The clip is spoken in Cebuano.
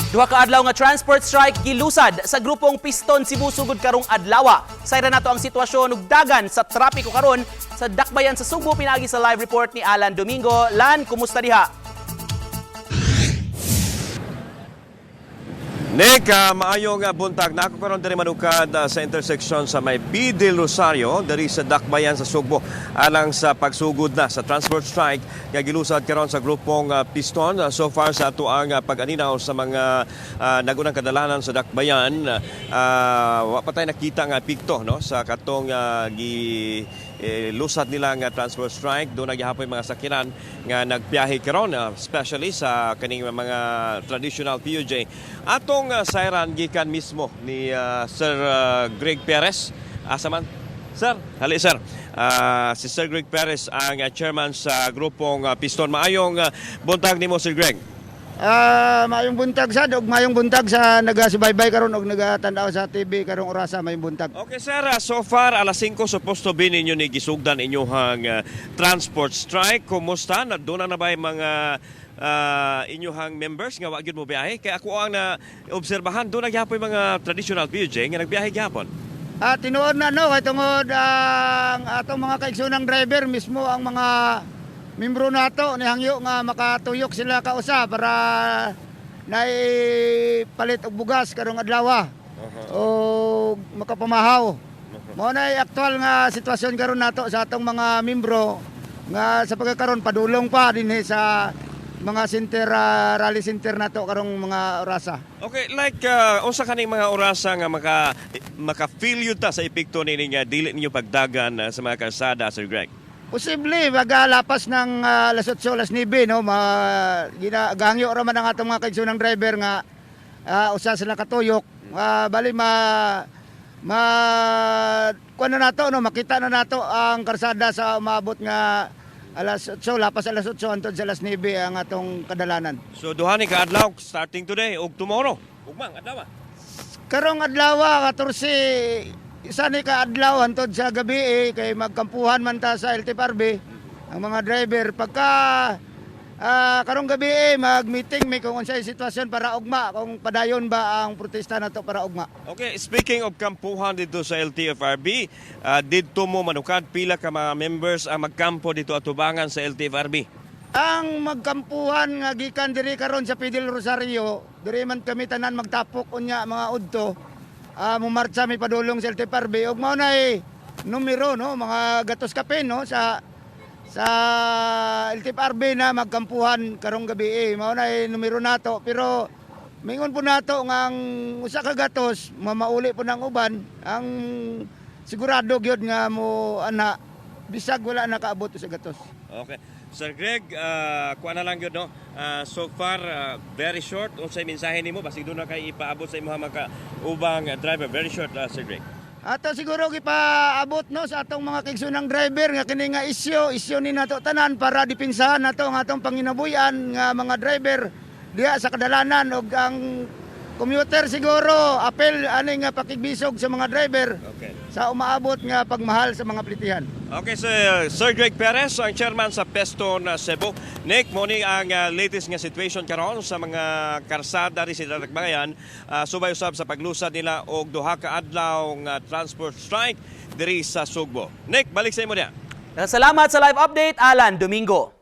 Duha ka adlaw nga transport strike gilusad sa grupong Piston Cebu sugod karong adlawa. Sayran nato ang sitwasyon ug dagan sa trapiko karon sa Dakbayan sa Sugbo pinaagi sa live report ni Alan Domingo. Lan, kumusta diha? Nick, maayong buntag. Na ako karon diri manukad sa intersection sa may P. del Rosario diri sa Dakbayan sa Sugbo alang sa pagsugod na sa transport strike nga gilusad karon sa grupong Piston. So far sa ato ang pag-aninaw sa mga nagunang kadalanan sa Dakbayan, wa pa tay nakita nga epekto, no, sa katong gi lusad nila nga transport strike. Duna gihapoy mga sakyanan nga nagbiyahe karon, especially sa kaning mga traditional PUJ. Atong sayran gikan mismo ni Sir Greg Perez. Asa man? Sir, hali sir. Si Sir Greg Perez ang chairman sa grupong Piston. Maayong buntag nimo, Sir Greg. Maayong buntag sa og maayong buntag sa nagasubaybay karon og nagatan-aw sa TV karong orasa, maayong buntag. Okay sir, so far alas 5 supposed to be ninyo ni gisugdan inyong transport strike. Kumusta? Na duna na ba yung mga inyong members nga wa gyud mo biyahe? Kay ako ang na obserbahan, duna gihapon mga traditional PUJ nga nagbiyahe gihapon. Tinuod na, no, kay tungod ang atong mga kaigsoonang driver mismo, ang mga membro nato nihangyo nga makatuyok sila kausa para naipalit og bugas karong adlaw o makapamahaw. Mao na aktual nga sitwasyon karon nato sa atong mga membro nga sa pagkakaron padulong pa dinhi sa mga center, rally center nato karong mga orasa. Okay, like unsa kaning mga orasa nga maka-feel yun ta sa epekto nini nga dili ninyo pagdagan sa mga kalsada, Sir Greg? Posible magalapas ng alas 8, alas 9, no, ma gina gangyo ra man ang atong mga kaigsoonang driver nga usa sila katuyok. Bali ma ma kuan na nato, no, makita na nato ang karsada sa umabot nga alas 8, lapas alas 8 hangtod sa alas 9 ang atong kadalanan. So duha ni ka adlaw, starting today ug tomorrow. Ugmang adlaw. Karong adlaw, 14, isa ni ka adlaw hantod sa gabi eh, kay magkampuhan man ta sa LTFRB ang mga driver. Pagka karong gabi eh, mag-meeting may kung unsay sitwasyon para ugma, kung padayon ba ang protesta nato para ugma. Okay, speaking of kampuhan dito sa LTFRB, didto mo manukad, pila ka mga members ang magkampo dito atubangan sa LTFRB? Ang magkampuhan nga gikan diri karon sa P. del Rosario, diri man kami tanan magtapok unya mga udto. Mumartsa mi padulong sa LTFRB ug mao nay numero, no, mga gatos kapin, no, sa LTFRB na magkampuhan karong gabi eh. Mao nay numero nato, pero mingon po nato nga ang usa ka gatos mamauli po ng uban. Ang sigurado gyud nga mo ana bisag wala nakaabot sa gatos. Okay. Sir Greg, kuha na lang yun, no? So far, very short. Unsay mensahe nimo basig duna kay ipaabot sa imong mga ubang driver. Very short, Sir Greg. Ato siguro gipaabot, no, sa atong mga kaigsoonang driver nga kini nga isyu, isyu ni nato tanan para depensahan nato ang atong panginabuhian nga mga driver diha sa kadalanan, ug ang commuter siguro apel ani nga pakigbisog sa mga driver sa umaabot nga pagmahal sa mga plitihan. Okay, Sir Greg Perez, ang chairman sa Peston Cebu. Nick, mao ni ang latest nga situation karon sa mga karsada ri sa Dakbayan, subay usab sa paglusad nila og duha ka adlaw nga transport strike diri sa Sugbo. Nick, balik sa imo diha. Salamat sa live update, Alan Domingo.